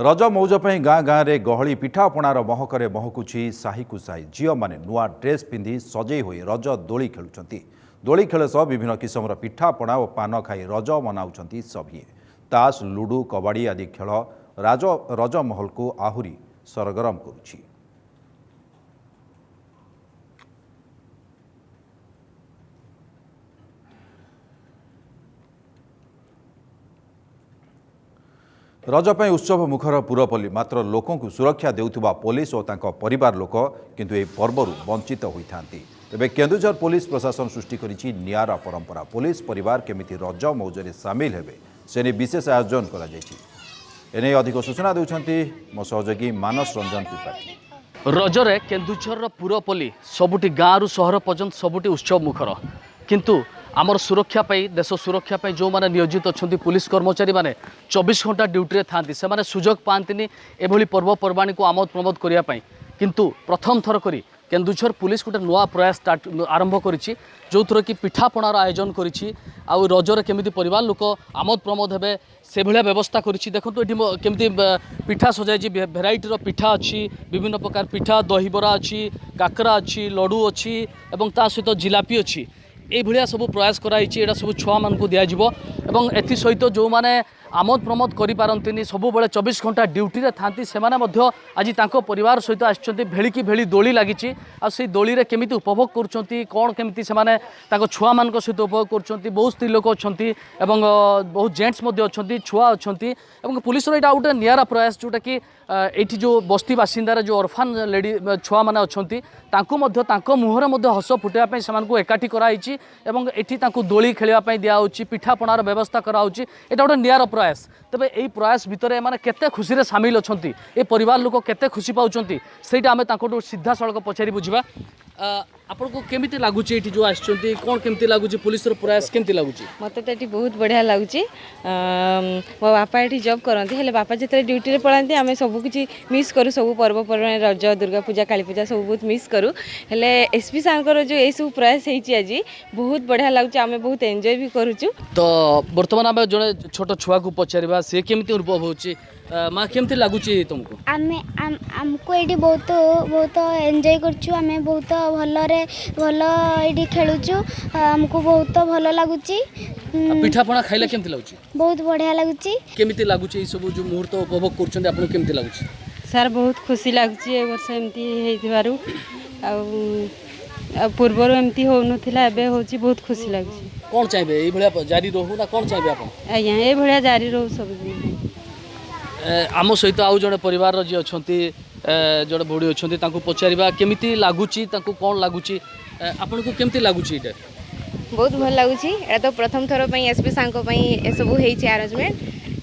ରଜ ମଉଜ ପାଇଁ ଗାଁ ଗାଁରେ ଗହଳି। ପିଠାପଣାର ମହକରେ ମହକୁଛି ସାହିକୁ ସାହି। ଝିଅମାନେ ନୂଆ ଡ୍ରେସ୍ ପିନ୍ଧି ସଜେଇ ହୋଇ ରଜ ଦୋଳି ଖେଳୁଛନ୍ତି। ଦୋଳି ଖେଳ ସହ ବିଭିନ୍ନ କିସମର ପିଠାପଣା ଓ ପାନ ଖାଇ ରଜ ମନାଉଛନ୍ତି ସଭିଏଁ। ତାସ୍, ଲୁଡୁ, କବାଡ଼ି ଆଦି ଖେଳ ରଜ ମହଲକୁ ଆହୁରି ସରଗରମ କରୁଛି। ରଜ ପାଇଁ ଉତ୍ସବ ମୁଖର ପୁରପଲ୍ଲୀ। ମାତ୍ର ଲୋକଙ୍କୁ ସୁରକ୍ଷା ଦେଉଥିବା ପୋଲିସ ଓ ତାଙ୍କ ପରିବାର ଲୋକ କିନ୍ତୁ ଏହି ପର୍ବରୁ ବଞ୍ଚିତ ହୋଇଥାନ୍ତି। ତେବେ କେନ୍ଦୁଝର ପୋଲିସ ପ୍ରଶାସନ ସୃଷ୍ଟି କରିଛି ନିଆରା ପରମ୍ପରା। ପୋଲିସ ପରିବାର କେମିତି ରଜ ମଉଜରେ ସାମିଲ ହେବେ, ସେ ନେଇ ବିଶେଷ ଆୟୋଜନ କରାଯାଇଛି। ଏନେଇ ଅଧିକ ସୂଚନା ଦେଉଛନ୍ତି ମୋ ସହଯୋଗୀ ମାନସ ରଞ୍ଜନ ତ୍ରିପାଠୀ। ରଜରେ କେନ୍ଦୁଝରର ପୁରପଲ୍ଲୀ ସବୁଠି, ଗାଁରୁ ସହର ପର୍ଯ୍ୟନ୍ତ ସବୁଠି ଉତ୍ସବ ମୁଖର। କିନ୍ତୁ ଆମର ସୁରକ୍ଷା ପାଇଁ, ଦେଶ ସୁରକ୍ଷା ପାଇଁ ଯେଉଁମାନେ ନିୟୋଜିତ ଅଛନ୍ତି, ପୁଲିସ କର୍ମଚାରୀମାନେ 24 ଘଣ୍ଟା ଡ୍ୟୁଟିରେ ଥାଆନ୍ତି। ସେମାନେ ସୁଯୋଗ ପାଆନ୍ତିନି ଏଭଳି ପର୍ବପର୍ବାଣୀକୁ ଆମୋଦ ପ୍ରମୋଦ କରିବା ପାଇଁ। କିନ୍ତୁ ପ୍ରଥମ ଥର କରି କେନ୍ଦୁଝର ପୁଲିସ ଗୋଟେ ନୂଆ ପ୍ରୟାସ ଷ୍ଟାର୍ଟ ଆରମ୍ଭ କରିଛି, ଯେଉଁଥିରେ କି ପିଠାପଣାର ଆୟୋଜନ କରିଛି ଆଉ ରଜରେ କେମିତି ପରିବାର ଲୋକ ଆମୋଦ ପ୍ରମୋଦ ହେବେ, ସେଭଳିଆ ବ୍ୟବସ୍ଥା କରିଛି। ଦେଖନ୍ତୁ, ଏଠି କେମିତି ପିଠା ସଜାଇଛି। ଭେରାଇଟିର ପିଠା ଅଛି, ବିଭିନ୍ନ ପ୍ରକାର ପିଠା। ଦହିବରା ଅଛି, କାକରା ଅଛି, ଲଡ଼ୁ ଅଛି ଏବଂ ତା ସହିତ ଜିଲାପି ଅଛି। ଏଇଭଳିଆ ସବୁ ପ୍ରୟାସ କରାହେଇଛି। ଏଇଟା ସବୁ ଛୁଆମାନଙ୍କୁ ଦିଆଯିବ ଏବଂ ଏଥିସହିତ ଯେଉଁମାନେ ଆମୋଦ ପ୍ରମୋଦ କରିପାରନ୍ତିନି, ସବୁବେଳେ 24 ଘଣ୍ଟା ଡ୍ୟୁଟିରେ ଥାନ୍ତି, ସେମାନେ ମଧ୍ୟ ଆଜି ତାଙ୍କ ପରିବାର ସହିତ ଆସିଛନ୍ତି। ଭେଳିକି ଭେଳି ଦୋଳି ଲାଗିଛି ଆଉ ସେଇ ଦୋଳିରେ କେମିତି ଉପଭୋଗ କରୁଛନ୍ତି, କ'ଣ କେମିତି ସେମାନେ ତାଙ୍କ ଛୁଆମାନଙ୍କ ସହିତ ଉପଭୋଗ କରୁଛନ୍ତି। ବହୁତ ସ୍ତ୍ରୀ ଲୋକ ଅଛନ୍ତି ଏବଂ ବହୁତ ଜେଣ୍ଟସ୍ ମଧ୍ୟ ଅଛନ୍ତି, ଛୁଆ ଅଛନ୍ତି ଏବଂ ପୁଲିସର ଏଇଟା ଆଉ ଗୋଟେ ନିଆରା ପ୍ରୟାସ, ଯେଉଁଟାକି ଏଇଠି ଯେଉଁ ବସ୍ତି ବାସିନ୍ଦାର ଯେଉଁ ଅରଫାନ୍ ଲେଡି ଛୁଆମାନେ ଅଛନ୍ତି, ତାଙ୍କୁ ମଧ୍ୟ, ତାଙ୍କ ମୁହଁରେ ମଧ୍ୟ ହସ ଫୁଟାଇବା ପାଇଁ ସେମାନଙ୍କୁ ଏକାଠି କରାହେଇଛି ଏବଂ ଏଠି ତାଙ୍କୁ ଦୋଳି ଖେଳିବା ପାଇଁ ଦିଆହେଉଛି, ପିଠାପଣାର ବ୍ୟବସ୍ଥା କରାହେଉଛି। ଏଇଟା ଗୋଟେ ନିଆରା ପ୍ରୟାସ। ତେବେ ଏଇ ପ୍ରୟାସ ଭିତରେ ଏମାନେ କେତେ ଖୁସିରେ ସାମିଲ ଅଛନ୍ତି, ଏ ପରିବାର ଲୋକ କେତେ ଖୁସି ପାଉଛନ୍ତି, ସେଇଟା ଆମେ ତାଙ୍କଠୁ ସିଧାସଳଖ ପଚାରି ବୁଝିବା। ଆପଣଙ୍କୁ କେମିତି ଲାଗୁଛି? ଏଇଠି ଯେଉଁ ଆସିଛନ୍ତି, କ'ଣ କେମିତି ଲାଗୁଛି? ପୁଲିସର ପ୍ରୟାସ କେମିତି ଲାଗୁଛି? ମୋତେ ତ ଏଠି ବହୁତ ବଢ଼ିଆ ଲାଗୁଛି। ମୋ ବାପା ଏଠି ଜବ୍ କରନ୍ତି। ହେଲେ ବାପା ଯେତେବେଳେ ଡ୍ୟୁଟିରେ ପଳାନ୍ତି, ଆମେ ସବୁ କିଛି ମିସ୍ କରୁ। ସବୁ ପର୍ବପର୍ବାଣି, ରଜ, ଦୁର୍ଗା ପୂଜା, କାଳୀ ପୂଜା ସବୁ ବହୁତ ମିସ୍ କରୁ। ହେଲେ ଏସ୍ ପି ସାର୍ଙ୍କର ଯେଉଁ ଏଇସବୁ ପ୍ରୟାସ ହେଇଛି ଆଜି, ବହୁତ ବଢ଼ିଆ ଲାଗୁଛି। ଆମେ ବହୁତ ଏନ୍ଜୟ ବି କରୁଛୁ। ତ ବର୍ତ୍ତମାନ ଆମେ ଜଣେ ଛୋଟ ଛୁଆକୁ ପଚାରିବା, ସେ କେମିତି ଅନୁଭବ ହେଉଛି। ମା, କେମିତି ଲାଗୁଛି ତୁମକୁ? ଆମେ ଆମକୁ ଏଇଠି ବହୁତ ବହୁତ ଏନ୍ଜୟ କରୁଛୁ। ଆମେ ବହୁତ ଭଲରେ ଭଲ ଏଇଠି ଖେଳୁଛୁ। ଆମକୁ ବହୁତ ଭଲ ଲାଗୁଛି। ଆଉ ପିଠାପଣା ଖାଇଲେ କେମିତି ଲାଗୁଛି? ବହୁତ ବଢ଼ିଆ ଲାଗୁଛି। କେମିତି ଲାଗୁଛି? ଏଇ ସବୁ ଯେଉଁ ମୁହୂର୍ତ୍ତ ଉପଭୋଗ କରୁଛନ୍ତି, ଆପଣଙ୍କୁ କେମିତି ଲାଗୁଛି? ସାର୍, ବହୁତ ଖୁସି ଲାଗୁଛି ଏ ବର୍ଷ ଏମିତି ହେଇଥିବାରୁ। ଆଉ ଆଉ ପୂର୍ବରୁ ଏମିତି ହେଉନଥିଲା, ଏବେ ହେଉଛି, ବହୁତ ଖୁସି ଲାଗୁଛି। କ'ଣ ଚାହିଁବେ? ଏଇଭଳିଆ ଜାରି ରହୁ ନା କ'ଣ ଚାହିଁବେ ଆପଣ? ଆଜ୍ଞା, ଏଇଭଳିଆ ଜାରି ରହୁ ସବୁଦିନ ପାଇଁ। ଆମ ସହିତ ଆଉ ଜଣେ ପରିବାରର ଯିଏ ଅଛନ୍ତି, ଜଣେ ଭଉଣୀ ଅଛନ୍ତି, ତାଙ୍କୁ ପଚାରିବା କେମିତି ଲାଗୁଛି ତାଙ୍କୁ, କ'ଣ ଲାଗୁଛି। ଆପଣଙ୍କୁ କେମିତି ଲାଗୁଛି ଏଇଟା? ବହୁତ ଭଲ ଲାଗୁଛି। ଏଇଟା ତ ପ୍ରଥମ ଥର ପାଇଁ ଏସ୍ ପି ସାର୍ଙ୍କ ପାଇଁ ଏସବୁ ହେଇଛି ଆରେଞ୍ଜମେଣ୍ଟ।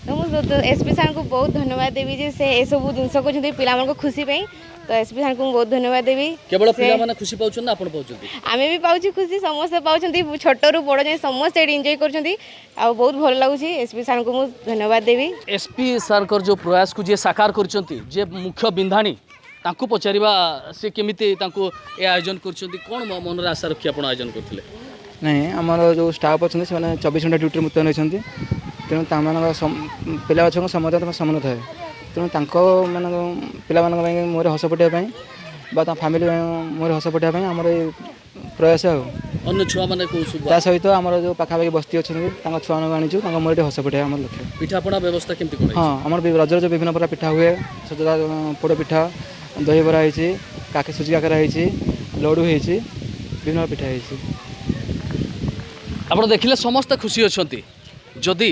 ତ ମୁଁ ଏସ୍ ପି ସାର୍ଙ୍କୁ ବହୁତ ଧନ୍ୟବାଦ ଦେବି ଯେ ସେ ଏସବୁ ଜିନିଷ କରୁଛନ୍ତି ପିଲାମାନଙ୍କ ଖୁସି ପାଇଁ। ତ ଏସ୍ ପି ସାର୍ଙ୍କୁ ମୁଁ ବହୁତ ଧନ୍ୟବାଦ ଦେବି। କେବଳ ପିଲାମାନେ ଖୁସି ପାଉଛନ୍ତି ନା ଆପଣ ପାଉଛନ୍ତି? ଆମେ ବି ପାଉଛୁ ଖୁସି, ସମସ୍ତେ ପାଉଛନ୍ତି। ଛୋଟରୁ ବଡ଼ ଯାଏଁ ସମସ୍ତେ ଏଠି ଏନ୍ଜୟ କରୁଛନ୍ତି ଆଉ ବହୁତ ଭଲ ଲାଗୁଛି। ଏସ୍ ପି ସାର୍ଙ୍କୁ ମୁଁ ଧନ୍ୟବାଦ ଦେବି। ଏସ୍ ପି ସାର୍ଙ୍କର ଯେଉଁ ପ୍ରୟାସକୁ ଯିଏ ସାକାର କରିଛନ୍ତି, ଯିଏ ମୁଖ୍ୟ ବିନ୍ଧାଣୀ, ତାଙ୍କୁ ପଚାରିବା ସେ କେମିତି ତାଙ୍କୁ ଏ ଆୟୋଜନ କରୁଛନ୍ତି, କ'ଣ ମନରେ ଆଶା ରଖି ଆପଣ ଆୟୋଜନ କରୁଥିଲେ। ନାଇଁ, ଆମର ଯେଉଁ ଷ୍ଟାଫ୍ ଅଛନ୍ତି, ସେମାନେ 24 ଘଣ୍ଟା ଡ୍ୟୁଟିରେ ମୁତୟନ ଅଛନ୍ତି। ତେଣୁ ତାମାନଙ୍କ ପିଲା ଛୁଆଙ୍କ ସମସ୍ତ ସମାନ ଥାଏ। ତେଣୁ ତାଙ୍କ ମାନଙ୍କ ପିଲାମାନଙ୍କ ପାଇଁ ମୁହଁରେ ହସ ଫୁଟିବା ପାଇଁ ବା ତାଙ୍କ ଫ୍ୟାମିଲି ପାଇଁ ମୁହଁରେ ହସ ଫୁଟିବା ପାଇଁ ଆମର ଏଇ ପ୍ରୟାସ। ଆଉ ଅନ୍ୟ ଛୁଆମାନେ କେଉଁ ସବୁ ତା ସହିତ ଆମର ଯେଉଁ ପାଖାପାଖି ବସ୍ତି ଅଛନ୍ତି, ତାଙ୍କ ଛୁଆମାନଙ୍କୁ ଆଣିଛୁ, ତାଙ୍କ ମୁହଁରେ ଟିକେ ହସ ଫୁଟିବା ଆମର ଲକ୍ଷ୍ୟ। ପିଠାପଣା ବ୍ୟବସ୍ଥା କେମିତି କ'ଣ ହେଇଛି? ହଁ, ଆମର ବି ରଜରେ ଯେଉଁ ବିଭିନ୍ନ ପ୍ରକାର ପିଠା ହୁଏ, ସଜନା ପୋଡ଼ ପିଠା, ଦହିବରା ହେଇଛି, ସୁଜି କାକରା ହେଇଛି, ଲଡ଼ୁ ହେଇଛି, ବିଭିନ୍ନ ପିଠା ହେଇଛି। ଆପଣ ଦେଖିଲେ, ସମସ୍ତେ ଖୁସି ଅଛନ୍ତି। ଯଦି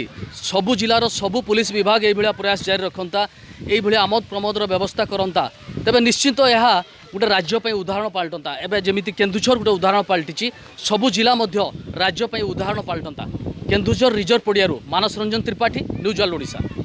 ସବୁ ଜିଲ୍ଲାର ସବୁ ପୁଲିସ ବିଭାଗ ଏଇଭଳିଆ ପ୍ରୟାସ ଜାରି ରଖନ୍ତା, ଏଇଭଳିଆ ଆମୋଦ ପ୍ରମୋଦର ବ୍ୟବସ୍ଥା କରନ୍ତା, ତେବେ ନିଶ୍ଚିତ ଏହା ଗୋଟେ ରାଜ୍ୟ ପାଇଁ ଉଦାହରଣ ପାଲଟନ୍ତା। ଏବେ ଯେମିତି କେନ୍ଦୁଝର ଗୋଟେ ଉଦାହରଣ ପାଲଟିଛି, ସବୁ ଜିଲ୍ଲା ମଧ୍ୟ ରାଜ୍ୟ ପାଇଁ ଉଦାହରଣ ପାଲଟନ୍ତା। କେନ୍ଦୁଝର ରିଜର୍ଭ ପଡ଼ିଆରୁ ମାନସ ରଞ୍ଜନ ତ୍ରିପାଠୀ, ନ୍ୟୁଜ୍ ୱାର୍ଲଡ ଓଡ଼ିଶା।